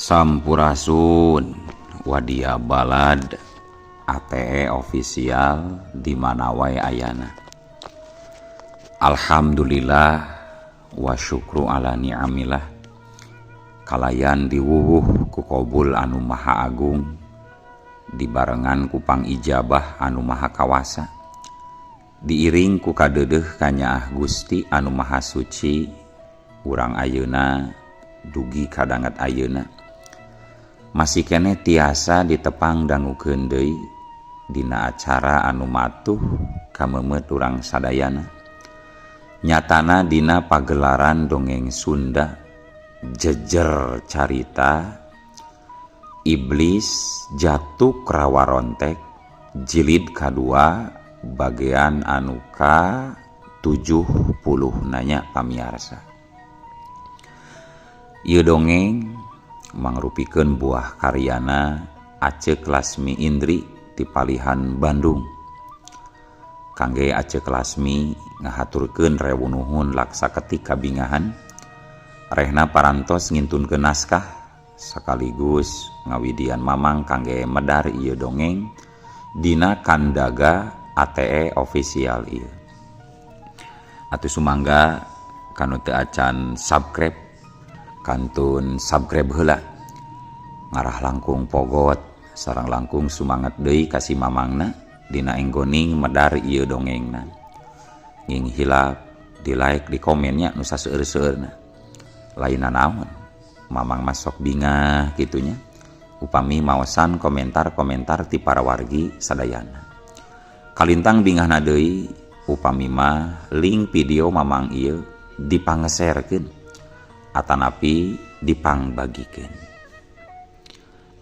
Sampurasun Wadia Balad ATE official di mana wae ayana. Alhamdulillah wa syukru ala ni'amillah. Kalayan diwuwuh ku kobul anu maha agung, dibarengan ku pangijabah anu maha kawasa, diiring ku kadeudeuh kanyaah Gusti anu maha suci. Urang ayeuna dugi kadanget ayeuna masih keneh tiasa ditepang dangukeun deui dina acara anu matuh kameumeut urang sadayana, nyatana dina pagelaran dongeng Sunda jejer carita Iblis Jatuk Rawarontek jilid kadua bagian anu ka 70 nanya pamiarsa. Ieu dongeng mangrupikeun buah karyana Acek Lasmi Indri ti Palihan Bandung. Kangge Acek Lasmi ngahaturkeun rewu nuhun laksa ketik kabingahan rehna parantos ngintunkeun naskah sekaligus ngawidian mamang kangge medar ieu dongeng dina kandaga ATE official ieu. Atuh sumangga kanu teu acan subscribe kantun subscribe heula, ngarah langkung pogot sareng langkung sumangat deui ka si mamangna dina enggoning medar ieu dongengna. Nging hilap di like di komennya nu saseueur-seueurna. Lainna naon mamang masok bingah kitunya upami maosan komentar-komentar ti para wargi sadayana. Kalintang bingahna deui upami mah link video mamang ieu dipangeserkeun atanapi dipangbagikeun.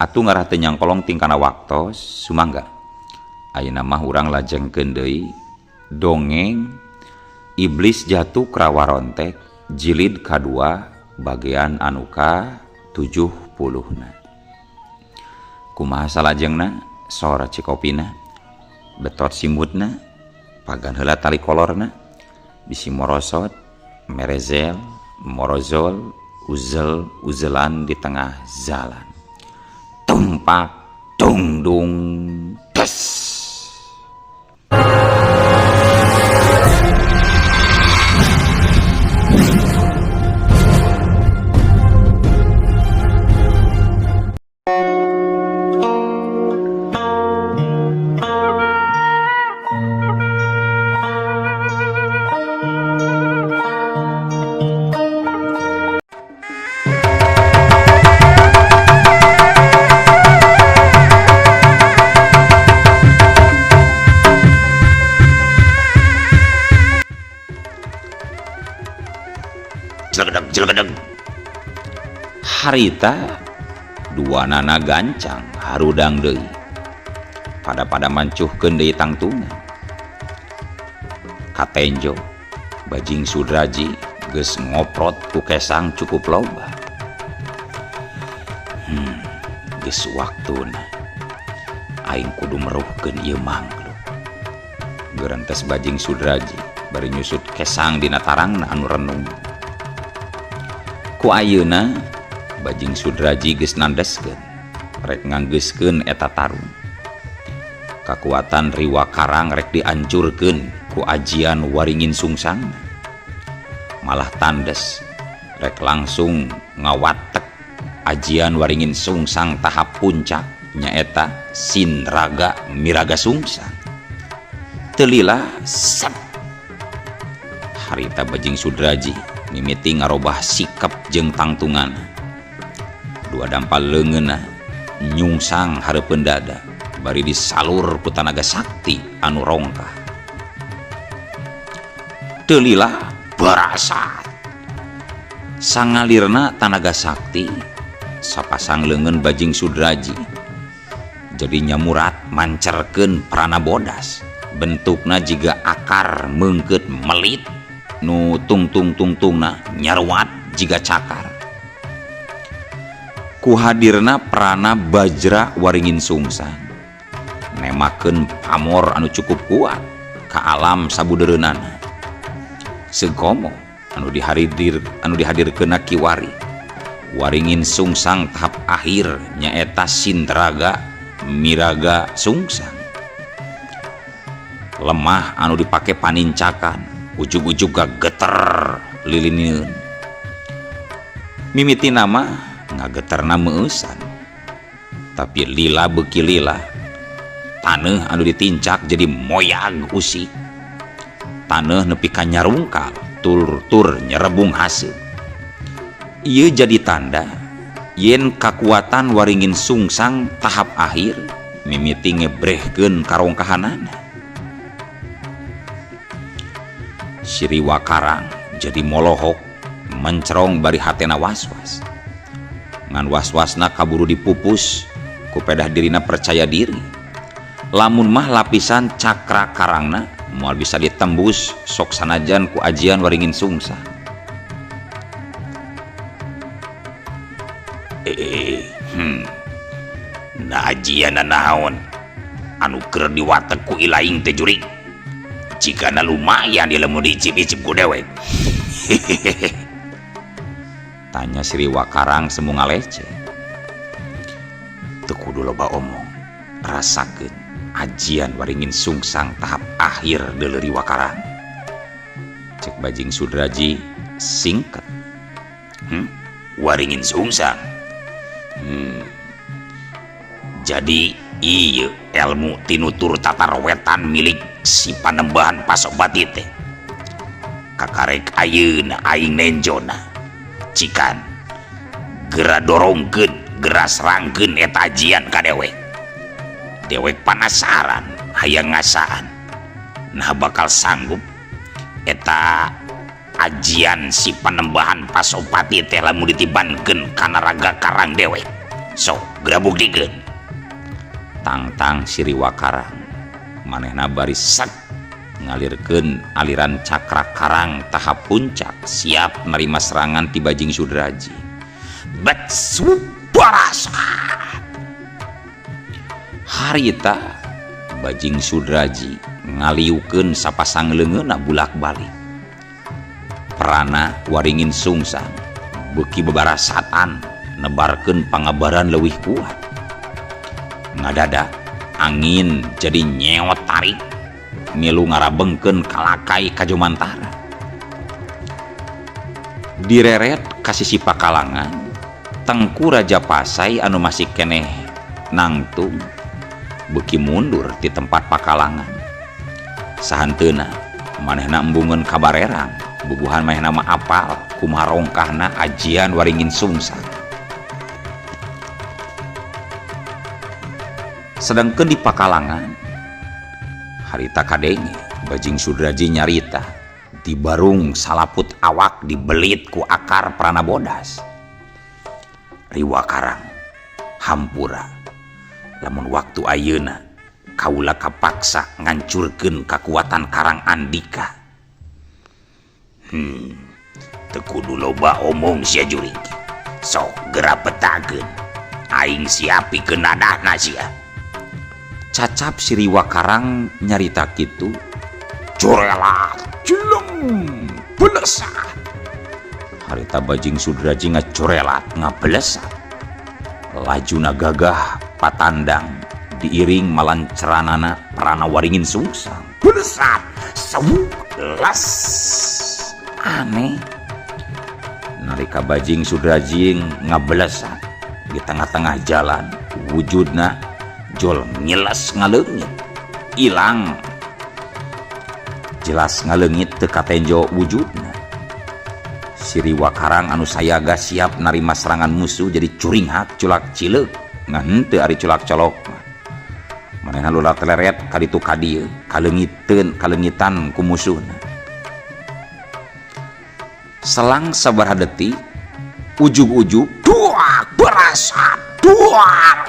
Atuh ngarah teu nyangkolong tingkana waktos sumangga ayeuna mah urang lajengkeun deui dongeng Iblis Jatuk Rawarontek jilid kadua bagian anu ka 70 na. Kumaha salajengna sora cikopina betot simutna pagan heula tali kolorna bisi morosot merezel morozol uzel uzelan di tengah jalan, tumpak tungdung des. Harita dua nana gancang harudang deui pada-pada mancuhkeun deui tangtungan. Katenjo Bajing Sudraji geus ngoprot ku kesang cukup loba. Geus waktuna aing kudu meruhkeun ieu mangkluk. Gerentes Bajing Sudraji bari nyusut kesang dina tarangna anu renung. Ku ayeuna Bajing Sudraji geus nandeskeun rek nganggeuskeun eta tarung. Kakuatan Riwa Karang rek diancurkeun ku ajian Waringin Sungsang. Malah tandes rek langsung ngawatek ajian Waringin Sungsang tahap puncak nyaeta Sinraga Miraga Sungsang. Teu lila sep. Harita Bajing Sudraji mimiti ngarobah sikap jeung tangtungan. Dua dampal leungeunna nyungsang hareupeun dada bari disalur ku tanaga sakti anu rongkah. Teu lila barasat sangalirna tanaga sakti sapasang leungeun Bajing Sudraji jadi nyamurat mancerkeun prana bodas, bentukna jiga akar meungkeut melit nu tungtung-tungtungna nyaruat jiga cakar. Ku hadirna prana Bajra Waringin Sungsang nemakeun pamor anu cukup kuat ka alam sabudeureunana. Segomo anu dihadirkeunna kiwari Waringin Sungsang tahap akhir nyaeta Sindraga Miraga Sungsang. Lemah anu dipake panincakan ujug-ujug geter lilineun. Mimiti nama ngageterna meueusan. Tapi lila beuki lila taneuh anu ditincak jadi moyag usik. Taneuh nepi ka nyarungkal tur-tur nyerebung haseup. Ieu jadi tanda yen kakuatan Waringin Sungsang tahap akhir mimiti ngebrehkeun karongkahanana. Siriwa Karang jadi molohok mencerong bari hatena was-was. Ngan was-wasna kaburu dipupus ku pedah dirina percaya diri. Lamun mah lapisan cakra karangna moal bisa ditembus sok sanajan ku ajian Waringin Sungsang. Nah ajian naon anu keur diwatek ku ilaing teh jurig. Jigana lumayan di lamun diicip-icip ku dewek. Tanya Siriwa Karang semu ngalece. Teu kudu loba omong, rasakeun ajian Waringin Sungsang tahap akhir deuleu Riwa Karang. Cek Bajing Sudraji singkat. Waringin Sungsang. Jadi ieu ilmu tinutur tatar wetan milik si Panembahan Pasopati teh. Kakarek ayeuna aing nenjona. Cikan gera dorongkeun, gera serangkeun eta ajian ka dewek. Dewek panasaran hayang ngasaan. Nah bakal sanggup eta ajian si Panembahan Pasopati teh lamun ditibankeun kana raga karang dewek. Sok gera buktikeun. Tangtang Siriwa Karang manehna bari sek ngalirkeun aliran cakra karang tahap puncak siap nerima serangan ti Bajing Sudraji. Bet subarasat. Harita Bajing Sudraji ngaliukeun sapasang leungeunna bulak-balik. Prana Waringin Sungsang beuki bebarasatan nebarkeun pangabaran leuwih kuat. Ngadadak angin jadi nyeot tarik milu ngarabengkeun kalakai ka Jomantara. Direret ka sisi pakalangan Tengku Raja Pasai anu masih keneh nangtung beuki mundur ti tempat pakalangan. Sahanteuna manehna embungeun kabarerang bubuhan manehna mah apal kumaha rongkahna ajian Waringin Sungsang. Sedangkeun di pakalangan harita kadenge Bajing Sudraji nyarita dibarung salaput awak dibelit ku akar prana bodas. Riwa Karang hampura lamun waktu ayeuna kaula kapaksa ngancurkeun kakuatan Karang Andika. Teu kudu loba omong sia jurig. Sok gera petakeun. Aing siapikeun nadahna sia. Cacap Siriwa Karang nyarita kitu corelat jeleng belesat. Harita Bajing Sudraji ngacorelat ngabelesat. Lajuna gagah patandang diiring malanceranana prana Waringin Sungsang. Belesat sewuk las aneh. Nalika Bajing Sudraji ngabelesat di tengah-tengah jalan wujudna jol ngilas ngaleungit ilang jelas ngaleungit teu katenjo wujudna. Siriwa Karang anu sayaga siap narima serangan musuh jadi curinghak culak cileuk ngan henteu ari culak colok. Manehna lulat leret kaditu ka dieu kaleungiteun kaleungitan ku musuhna. Selang sabaraha detik ujug-ujug duak berasa duar.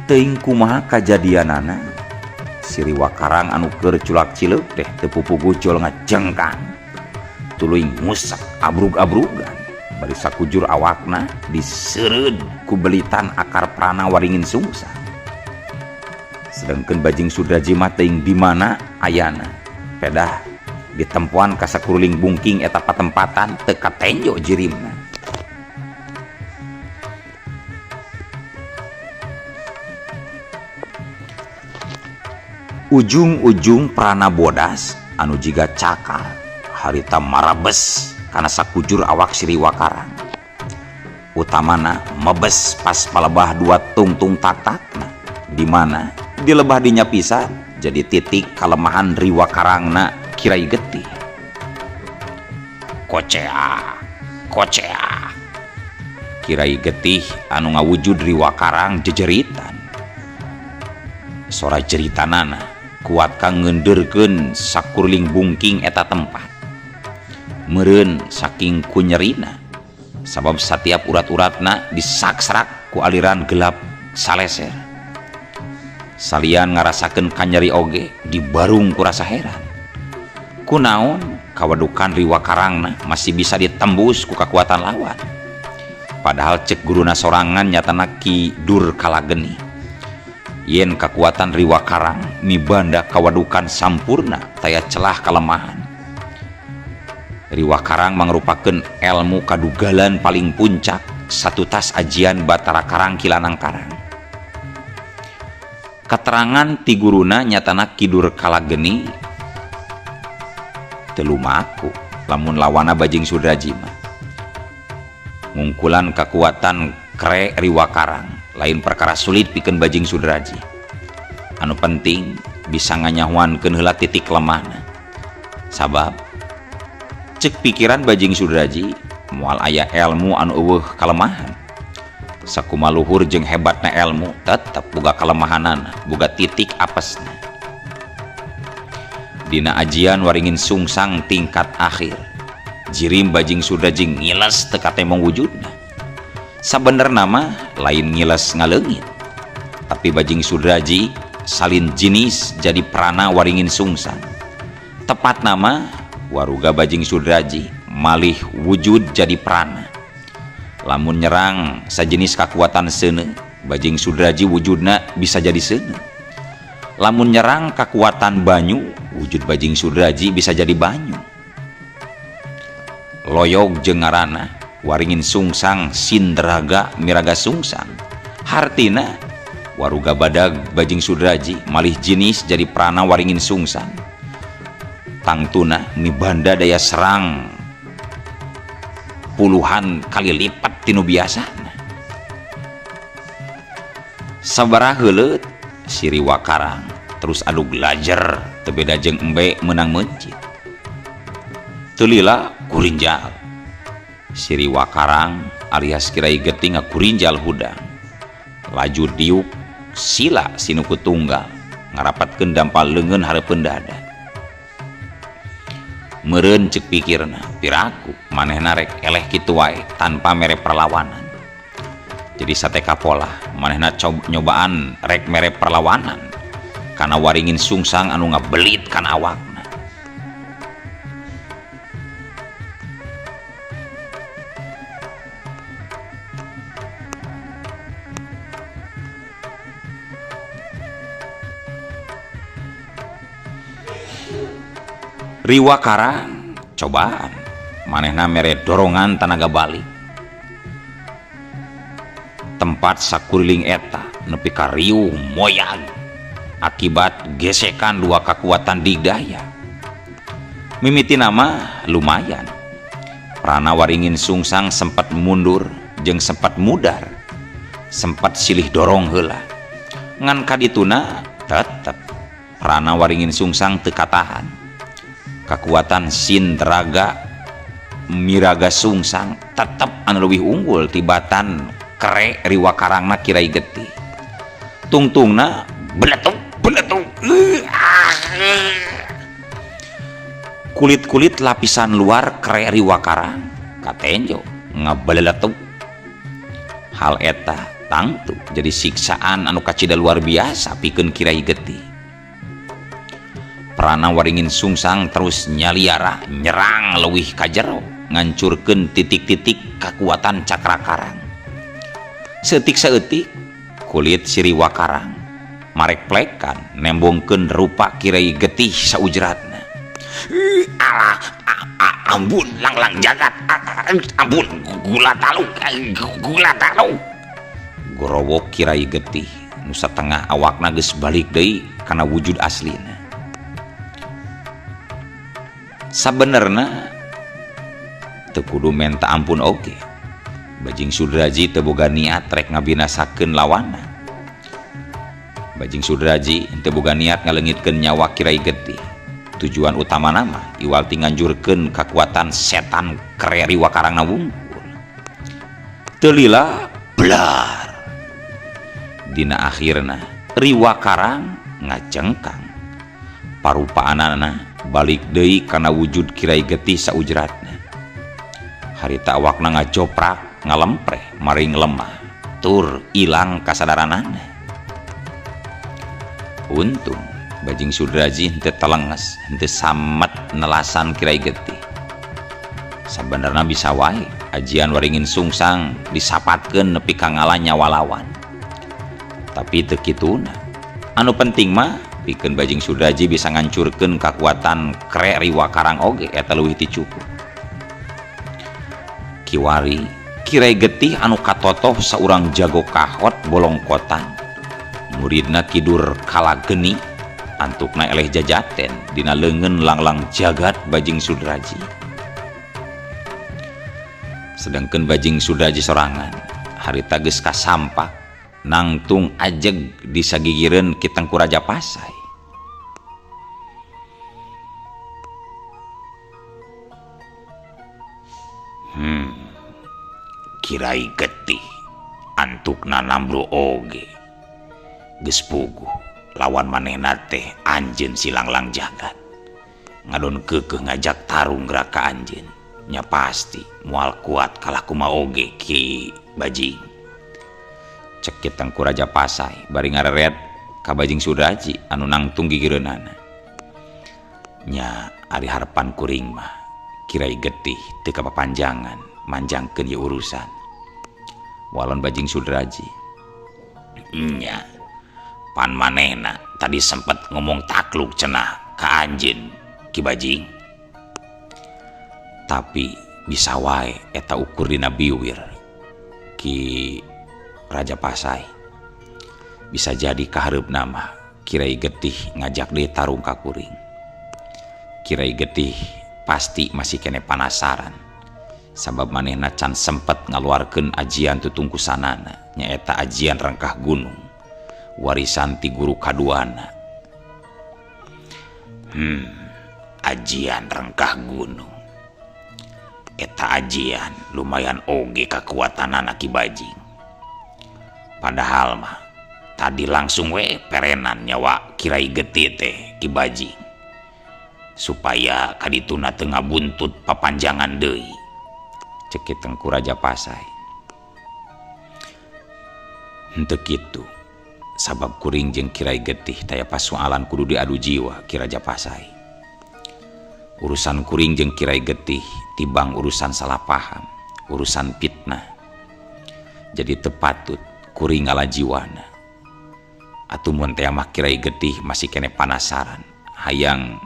Teuing kumaha kajadianana Siriwa Karang anu keur culak cileuk teh teu pupugu jol ngajengkang tuluy ngusak abrug-abrugan bari sakujur awakna diseureud ku belitan akar prana Waringin Sungsang. Sedangkeun Bajing Sudraji mah teuing di mana ayana pedah Ditempuan ka sakuruling bungking eta patempatan teu katenjo jirimna. Ujung-ujung prana bodas anu jiga cakal harita marabes kana sakujur awak si Riwa Karang. Utamana mebes pas palebah dua tungtung tak-takna, di mana dilebah dinya pisan jadi titik kalemahan Riwa Karangna Kirai Getih. Kocea, kocea. Kirai Getih anu ngawujud Riwa Karang jejeritan. Sora jeritanana kuat kang ngendeurkeun sakurling bungking eta tempat. Meureun saking kunyerina, sabab satiap urat-uratna disaksrak ku aliran gelap saleser. Salian ngarasakeun kanyeri oge dibarung ku rasa heran. Kunaon kawadukan Riwa Karangna masih bisa ditembus ku kakuatan lawan. Padahal cek guruna sorangan nyatana Ki Dur Kalageni. Yen kakuatan Riwa Karang mibanda kawadukan sampurna taya celah kalemahan. Riwa Karang mangrupakeun elmu kadugalan paling puncak satutas ajian Batara Karang Kilanang Karang. Katerangan ti guruna nyatana Ki Dur Kalageni teu lumaku lamun lawana Bajing Sudraji mah. Ngungkulan kakuatan kre Riwa Karang lain perkara sulit pikeun Bajing Sudraji. Anu penting bisa nganyahuankeun heula titik lemahna. Sabab cek pikiran Bajing Sudraji moal aya elmu anu eueuh kalemahan. Sakumaha luhur jeung hebatna elmu tetep boga kalemahanana, boga titik apesna. Dina ajian waringin sungsang tingkat akhir, jirim Bajing Sudraji ngiles teu katemong wujudna. Sabenerna mah lain ngiles ngaleungit, tapi Bajing Sudraji salin jinis jadi prana waringin sungsang. Tepat nama waruga Bajing Sudraji malih wujud jadi prana. Lamun nyerang sajenis kakuatan seuneu, Bajing Sudraji wujudna bisa jadi seuneu. Lamun nyerang kakuatan banyu, wujud Bajing Sudraji bisa jadi banyu. Loyog jeung ngaranna waringin sungsang sindraga miraga sungsang. Hartina waruga badag Bajing Sudraji malih jinis jadi prana waringin sungsang. Tangtuna mibanda daya serang puluhan kali lipat tinu biasana. Sabaraha heuleut si Riwa Karang terus adug lajer teu beda jeung embe meunang meuncit. Teu lila kurinjal. Si Riwa Karang alias Kirai Getih ngakurinjal hudang. Laju diuk sila sinuku tunggal ngarapatkeun dampal leungeun hareupeun dada. Meureun ceuk pikirna, piraku manehna rek eleh kitu wae tanpa mere perlawanan. Jadi sateka pola manehna nyobaan rek mere perlawanan kana waringin sungsang anu ngabelit kana awakna. Riwa Karang cobaan manehna mere dorongan tanaga balik. Tempat sakuriling eta nepi ka riuh moyag akibat gesekan dua kakuatan digdaya. Mimiti nama lumayan. Prana waringin sungsang sempat mundur jeung sempat mudar, sempat silih dorong heula. Ngan kadituna tetep prana waringin sungsang teu katahan. Kakuatan sindraga miraga sungsang tetep anu leuwih unggul tibatan kere Riwa Karangna Kirai Getih. Tungtungna beletuk beletuk. Kulit-kulit lapisan luar kere Riwa Karang katenjo ngabeleletuk. Hal eta tangtu jadi siksaan anu kacida luar biasa pikeun Kirai Getih. Prana waringin sungsang terus nyaliara nyerang leuwih ka jero ngancurkeun titik-titik kakuatan cakra karang. Seutik-seutik kulit si Riwa Karang marek plekan nembongkeun rupa Kirai Getih saujratna. Alah, ampun langlang jagat, ampun gula taluk, gula taluk. Gorowok Kirai Getih nu satengah awakna geus balik deui kana wujud aslina. Sabenerna teu kudu menta ampun oge. Bajing Sudraji teu boga niat rek ngabinasakeun lawanna. Bajing Sudraji teu boga niat ngaleungitkeun nyawa Kirai Getih. Tujuan utamana mah iwal ti nganjurkeun kakuatan setan kere Riwa Karangna wungkul. Teu lila blar. Dina akhirna Riwa Karang ngacengkang. Parupaanana balik deui kana wujud Kirai Getih saujratna. Harita awakna ngajoprak, ngalempreh, maring lemah, tur ilang kasadaranana. Untung Bajing Sudraji henteu telenges, henteu samet nelasan Kirai Getih. Sabenerna bisa wae ajian Waringin Sungsang disapatkeun nepi ka ngala nyawa lawan. Tapi teu kituna. Anu penting mah pikeun Bajing Sudraji bisa ngancurkeun kakuatan kre Riwa Karang oge eta leuwih ti cukup. Kiwari Kirai Getih anu katotoh saurang jago kahot bolongkotan. Muridna kidur kalageni antukna eleh jajaten dina leungeun langlang jagat Bajing Sudraji. Sedangkeun Bajing Sudraji sorangan harita geus kasampak nangtung ajeg disagigireun Ki Tengku Raja Pasai. Kirai Getih antukna nambro oge geus puguh lawan manehna teh anjeun si langlang jagat. Ngadon keukeuh ngajak tarung gerak ka anjeun nya pasti moal kuat kalah kumaha oge Ki Bajing. Cek Ki Tengku Raja Pasai bari ngareret ka Bajing Sudraji anu nangtung gigireunana. Nya ari harepan kuring mah Kirai Getih teu kapapanjangan manjangkeun ieu urusan. Walon Bajing Sudraji. Nya pan manehna tadi sempet ngomong takluk cenah ka anjeun Ki Bajing. Tapi bisa wae eta ukur dina biwir Ki Raja Pasai. Bisa jadi kahareupna mah Kirai Getih ngajak deui tarung ka kuring. Kirai Getih pasti masih kene panasaran sabab manehna can sempet ngaluarkeun ajian tutungkusanana nyaeta ajian Rengkah Gunung warisan ti guru kaduana. Ajian Rengkah Gunung eta ajian lumayan oge kakuatanana Ki Bajing. Padahal mah tadi langsung we perenan nyawa Kirai Getih teh Ki Bajing supaya kadituna teu ngabuntut papanjangan deui. Cek Ki Tengku Raja Pasai. Henteu kitu sabab kuring jeung Kirai Getih taya pasualan kudu diadu jiwa Ki Raja Pasai. Urusan kuring jeung Kirai Getih tibang urusan salah paham, urusan fitnah. Jadi tepatut kuring ngala jiwana. Atuh mun teh mah Kirai Getih masih kene panasaran hayang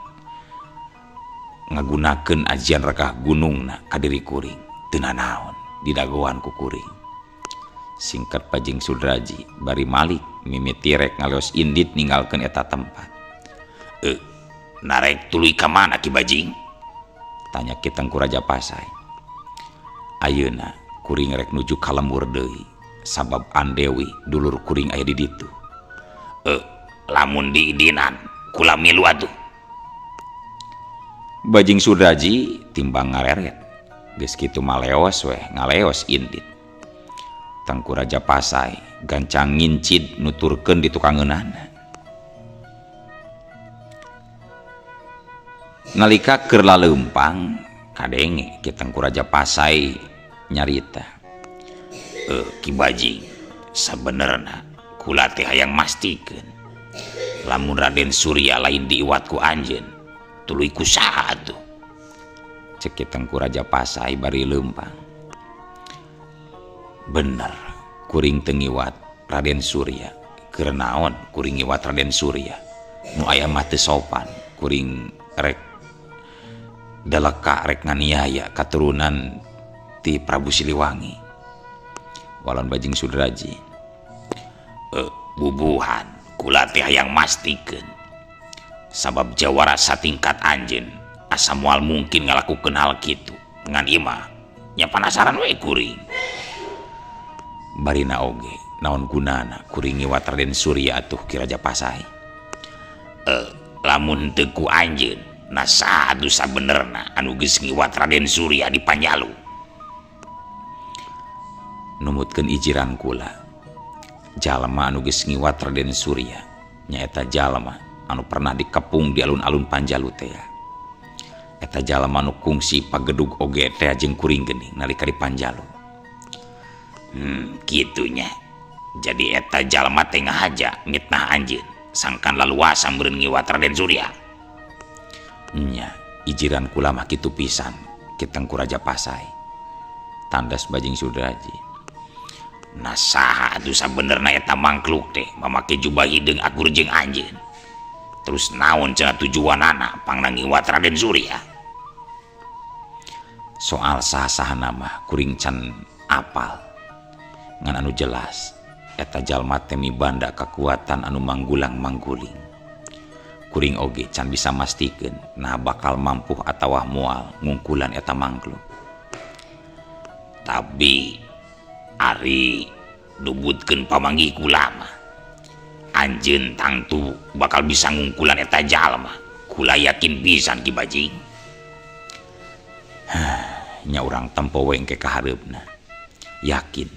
ngagunakeun ajian Rengkah Gunungna ka diri kuring. Teu nanaon didagoan ku kuring. Singkat Bajing Sudraji bari malik mimiti rek ngaleos indit ninggalkeun eta tempat. Narek tuluy ka mana Ki Bajing? Tanya Ki Tengku Raja Pasai. Ayeuna kuring rek nuju ka lembur deui sabab Andewi dulur kuring aya di ditu. Lamun diidinan kula milu atuh. Bajing Sudraji timbang ngareret. Geus kitu maleos weh ngaleos indit. Tengku Raja Pasai gancang ngincid nuturkeun di tukangeunana. Nalika keur laleumpang kadenge Ki Tengku Raja Pasai nyarita. Ki Bajing sabenerna kula teh hayang mastikeun lamun Raden Surya lain diiwat ku anjeun tuluy ku saha atuh. Cek Ki Tengku Raja Pasai bari leumpang. Bener kuring teu ngiwat Raden Surya. Keur naon kuring ngiwat Raden Surya? Nu aya mah teu sopan kuring rek Daleka rek nganiaya katurunan ti Prabu Siliwangi. Walon Bajing Sudraji. Bubuhan kula teh hayang mastikeun. Sabab jawara satingkat anjeun asa moal mungkin ngalakukeun hal kitu. Ngan ieu mah nya panasaran we kuring. Barina oge naon gunana kuring ngiwat Raden Surya atuh Ki Raja Pasai. Lamun teu ku anjeun nah saha atuh sabenerna anu geus ngiwat Raden Surya di Panjalu. Numutkeun ijiran kula, jalma anu geus ngiwat Raden Surya nyaeta jalma anu pernah dikepung di alun-alun Panjalu teh. Eta jalma anu kungsi pagedug oge teh jeung kuring geuning nalika di Panjalu. Kitunya. Jadi eta jalma teh ngahaja mitnah anjeun sangkan laluasa meureun ngiwat Raden Surya. Nya, ijiran kula mah kitu pisan Ki Tengku Raja Pasai. Tandas Bajing Sudraji. Nah saha atuh sabenerna eta mangkluk teh mamake jubah hideung akur jeung anjeun. Terus naon cenah tujuanana pangna ngiwat Raden Surya? Soal saha-sahana mah kuring can apal. Ngan anu jelas eta jalma teh mibanda kakuatan anu manggulang-mangguling. Kuring oge can bisa mastikeun nah bakal mampu atawa moal ngungkulan eta mangkluk. Tapi ari nubutkeun pamanggih kula mah anjeun tangtu bakal bisa ngungkulan eta jalma. Kula yakin pisan Ki Bajing. Nya urang tempo we engke ka hareupna. Yakin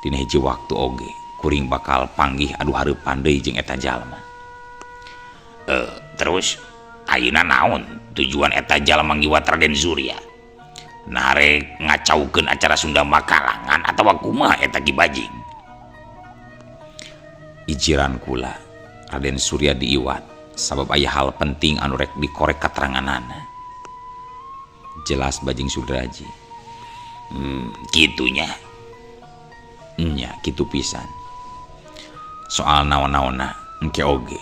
dina hiji waktu oge kuring bakal panggih adu hareupan deui jeung eta jalma. Terus ayeuna naon tujuan eta jalma ngiwat Raden Surya? Nah rek ngacaukeun acara Sunda Makalangan atawa kumaha eta Ki Bajing? Ijiran kula Raden Surya diiwat sabab aya hal penting anu rek dikorek kateranganana. Jelas Bajing Sudraji. Kitunya. Nya kitu pisan. Soal naon-naonna engke oge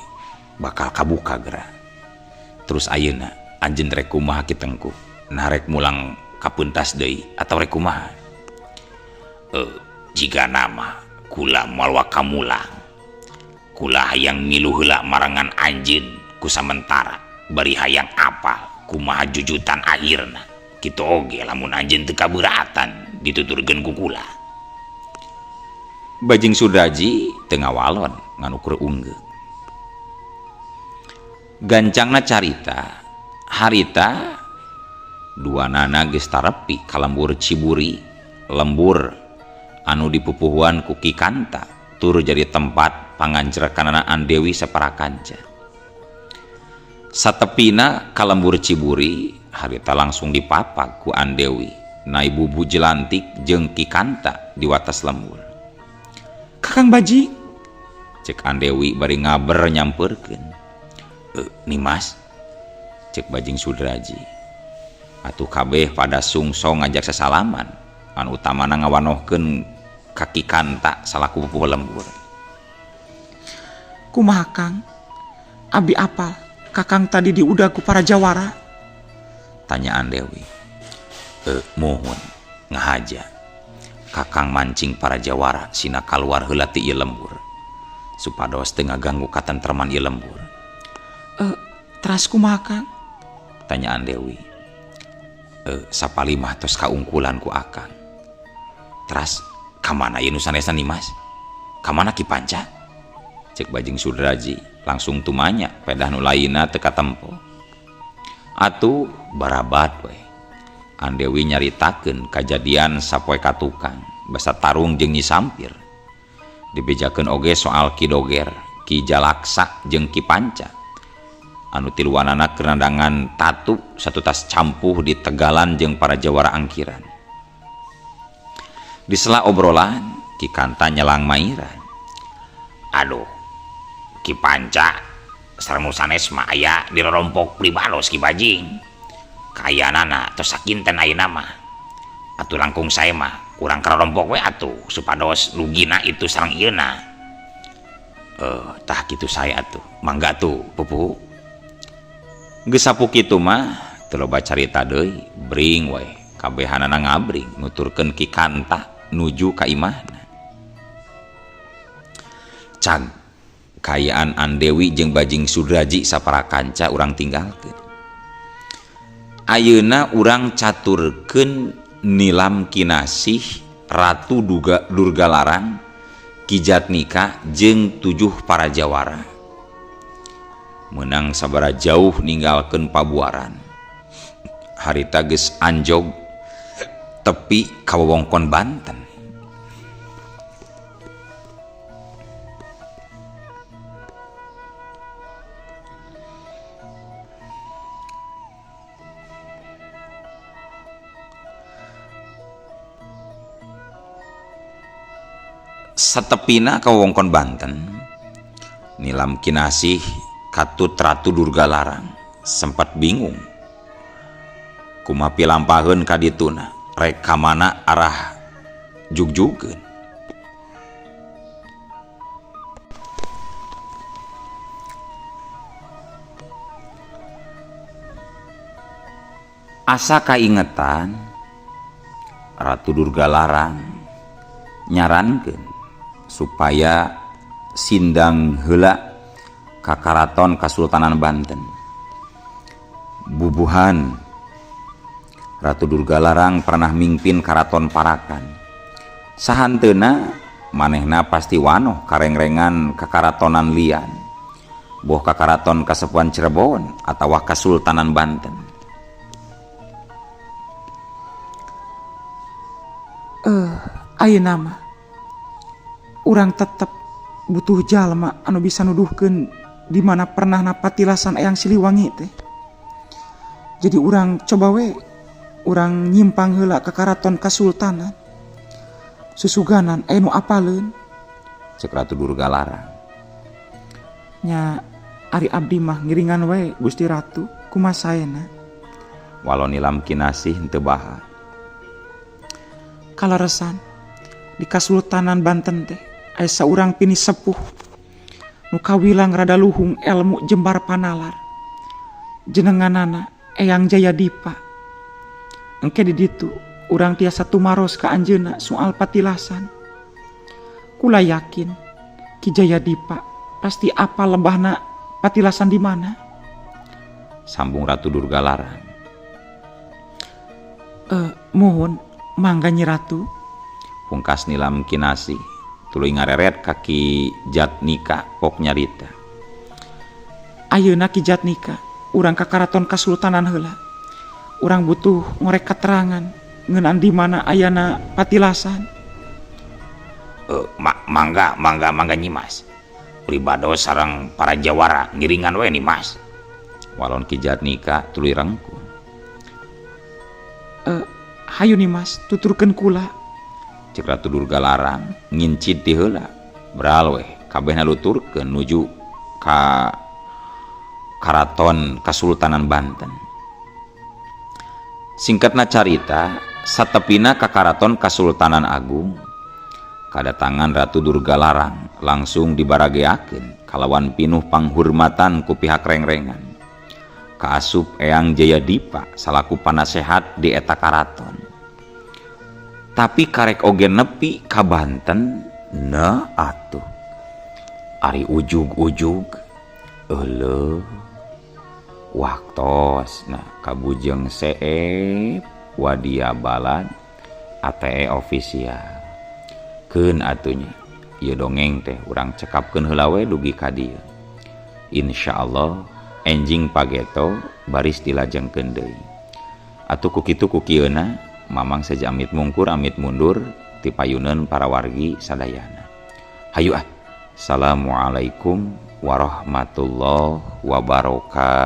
bakal kabuka geura. Terus ayeuna anjeun rek kumaha Ki Tengku? Nah rek mulang kapentas deui atau rek kumaha? Jika nama kula moal waka mulang. Kula hayang milu heula marangan anjeun ku samentara bari hayang apal kumaha jujutan akhirna. Kitu oge lamun anjeun teu kaberatan dituturkeun ku kula. Bajing Sudraji teu ngawalon ngan ukur unggeu. Gancangna carita harita duanana geus tarepi ka lembur Ciburi, lembur anu dipupuhuan ku Ki Kanta tur jadi tempat panganjrekanana Andewi saparakanca. Satepina ka lembur Ciburi harita langsung dipapag ku Andewi Nai Bubu Jelantik jeung Ki Kanta di watas lembur. Kakang Bajing, cek Andewi bari ngaber nyamperkeun. Nimas, cek Bajing Sudraji. Atuh kabeh pada sungsong ngajak sesalaman, anu utamana ngawanohkeun ka Ki Kanta salaku pupuh lembur. Kumaha Kang? Abi apal Kakang tadi diudag ku para jawara? Tanya Andewi. Muhun ngahaja. Kakang mancing para jawara sina kaluar heula ti ieu lembur. Supados teu ngaganggu katentreman ieu lembur. Teras kumaha Kang? Tanya Andewi. Sapalimah tos kaungkulan ku Akang. Teras kamana ieu nu sanesna Nimas? Kamana Ki Panca? Cek Bajing Sudraji langsung tumanya pedah nu lainna teu katempo. Atuh barabat we. Andewi nyaritakeun kajadian sapoe ka tukang basa tarung jeung Nyi Sampir. Dibejakeun oge soal Ki Doger, Ki Jalaksa jeung Ki Panca. Anu tiluanana keur nandangan tatu satutas campuh di Tegalan jeung para jawara angkiran. Di sela obrolan Ki Kanta nyelang mairan. Aduh, Ki Panca sareng nu sanes mah aya di rorompok pribados Ki Bajing. Kayanana tos sakinten ayeuna mah. Atuh langkung sae mah kurang karorompok we atuh supados lugina itu sareng ieuna. Tah kitu sae atuh. Mangga atuh pupuhu. Geus sapu kitu mah Teu loba carita deui, bring we kabehanana ngabring nuturkeun Ki Kanta nuju ka imahna. Cag kaayaan Andewi jeung Bajing Sudraji sapara kanca urang tinggalkeun. Ayeuna urang caturkeun Nilam Kinasih, Ratu Duga Durgalarang, Ki Jatnika jeung 7 para jawara. Menang sabara jauh ninggalkeun pabuaran. Harita geus anjog tepi ka wewengkon Banten. Satepina ka wewengkon Banten, Nilam Kinasih katut Ratu Durgalarang sempat bingung. Kumaha pilampaheun ka dituna, rek ka mana arah jugjugeun. Asa kaingetan Ratu Durgalarang nyarankeun supaya sindang heula ka Karaton Kasultanan Banten. Bubuhan Ratu Durgalarang pernah mimpin Karaton Parakan. Sahanteuna manehna pasti wanoh karengrengan ka karatonan lian. Boh ka Karaton Kasepuhan Cirebon atawa Kasultanan Banten. Ayeuna mah urang tetep butuh jalma anu bisa nuduhkeun di mana pernah napatilasan Eyang Siliwangi teh. Jadi urang coba we urang nyimpang heula ka Karaton Kasultanan. Susuganan aya nu apaleun. Cek Ratu Durgalarang. Nya ari abdi mah ngiringan we Gusti Ratu kumaha saena. Walau Nilam Kinasih henteu baha. Kaleresan di Kasultanan Banten teh aya saurang pini sepuh nu kawilang rada luhung elmu jembar panalar. Jenenganana Eyang Jayadipa. Engke di ditu urang tiasa tumaros ka anjeunna soal patilasan. Kula yakin Ki Jayadipa pasti apal lembahna patilasan di mana. Sambung Ratu Durgalarang. Mohon mangga Nyi Ratu. Pungkas Nilam Kinasih tuluy ngareret ka Ki Jatnika pok nyarita. Ayeuna Ki Jatnika urang ka Karaton Kasultanan heula. Urang butuh ngorek keterangan ngeunaan di mana ayana patilasan. Mangga, mangga, mangga Nyimas. Pribados sareng para jawara ngiringan we Nimas. Walon Ki Jatnika tuluy rengkuh. Hayu Nimas tuturkeun kula. Cek Ratu Durgalarang ngincid ti heula. Beral weh kabehna luturkeun nuju ka Karaton Kasultanan Banten. Singkatna carita, satepina ka Karaton Kasultanan Agung, kadatangan Ratu Durgalarang langsung dibarageakeun kalawan pinuh panghurmatan ku pihak rengrengan. Kaasup Eyang Jayadipa salaku panasehat di eta karaton. Tapi karek oge nepi ka Banten, nah atuh. Ari ujug-ujug euleuh waktos nah kabujeng seep wadia balad ATE official. Keun atunya ieu dongeng teh urang cekapkeun heula we dugi ka dieu. Insyaallah enjing pageto baris dilajengkeun deui. Atuh ku kitu ku kieuna Mamang saja amit mungkur amit mundur ti payuneun para wargi sadayana. Hayu ah. Assalamualaikum warahmatullahi wabarakatuh.